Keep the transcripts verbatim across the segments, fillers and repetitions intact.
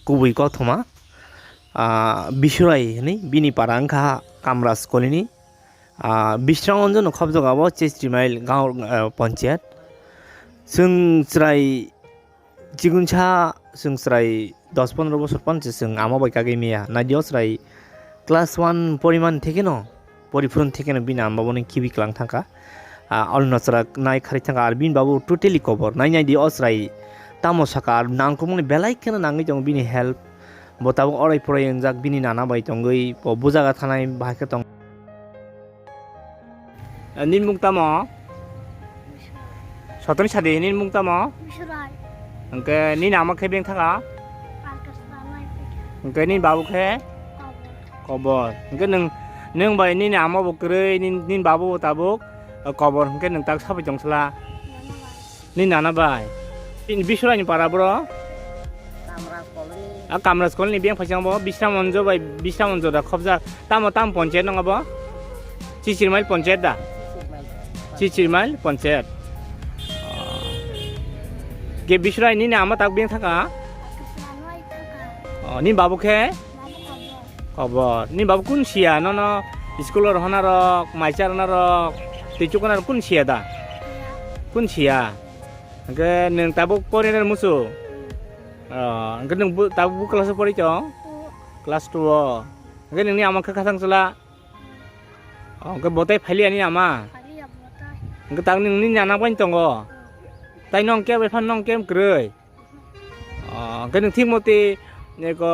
kubui kothoma, ah, Bisurai hinwi bini para wngkha Kamraj colony. Ah, Bisram Anjon no khobjak abo Chesri Mile gaon, ah, ponchayat. Chwng chwrai chigunsa, chwng chwrai dos pondro bosor phan se chwng ama bai kagwi maya. Naidi o chwrai class one poriman thekeno, poriphurun thekeno bini ama boni kibi kwlang thangkha. Ah, alno chwrak nai khari thangkha, ar bini babu totally kobor. Nai nai di o chwrai tamo saka, ar nangkukmani belai kheno nangwi tongo bini help. Bo tabuk orai porai wngjak, bini nana bai tongwi bo bujaga thanai bahai khe tong. Eh, nini mung tamo? Sotoni sadi, nini mung tamo? Bisurai. Hwnkhe nini ama khe beng thaka? Parkas Ramai Pekha. Hwnkhe nini babu khe? Kobor. Kobor. Hwnkhe nwng, nwng bai nini ama bo kwrwi, nini, nini babu bo tabuk, eh, kobor hwnkhe nwng tak sabai tong sala? Nana bai. Nini nana bai. Nini Bisurai ni para bro? Kamraj colony. A Kamraj colony beng phaisang bo Bisram Anjo bai Bisram Anjo da khobjak. Tamo tam ponchayat nang abo? Chichirmail ponchayat da? Chichirmail ponchayat. Oh. Ge Bisurai nini ama tak beng thaka? Kaisa ano ai thaka. Oh, nini babu khe? Babu kobor. Kobor. Nini babu kun sia nono school o rohona rok, maisa rona rok, tei chukuna rok kun sia da? Sia. Kun sia? Hwnkhe nwng tabuk porinar musu? Hmm. Oh, hwnkhe nwng bu-, tabuk bu class o pori tong? Two. Class two o. Hwnkhe nwngni ama khe khathang chwla? Oh, hwnkhe botai phailiya nini ama? Phailiya botai. Hwnkhe tak nwng nini nana bai tongo? Hmm. Tai nong khe bai phan nong khe kwrwi? Oh, hwnkhe nwng thik moti, eko,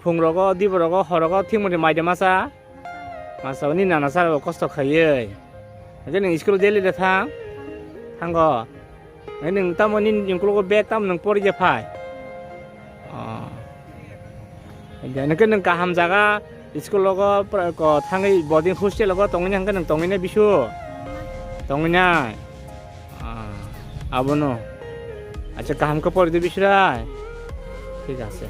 phung rogo, dibo rogo, hor rogo thik moti mai de masa? Masa, nini nana sara bo kosto khaiwi. Hwnkhe nwng school daily de thang? Thango. Hwnkhe nwng tamo nini, nini ukologo bag tamo nwng pori je phai? Oh. Hwnkhe nwng kaham jaga school rogo pra-, ko thangwi boarding hostel rogo tongwi hwnkhe nwng tongwi nai bisu? Tongwi nai? Ah, abono. Acha, kaham khe pori de Bisurai? Thik ase.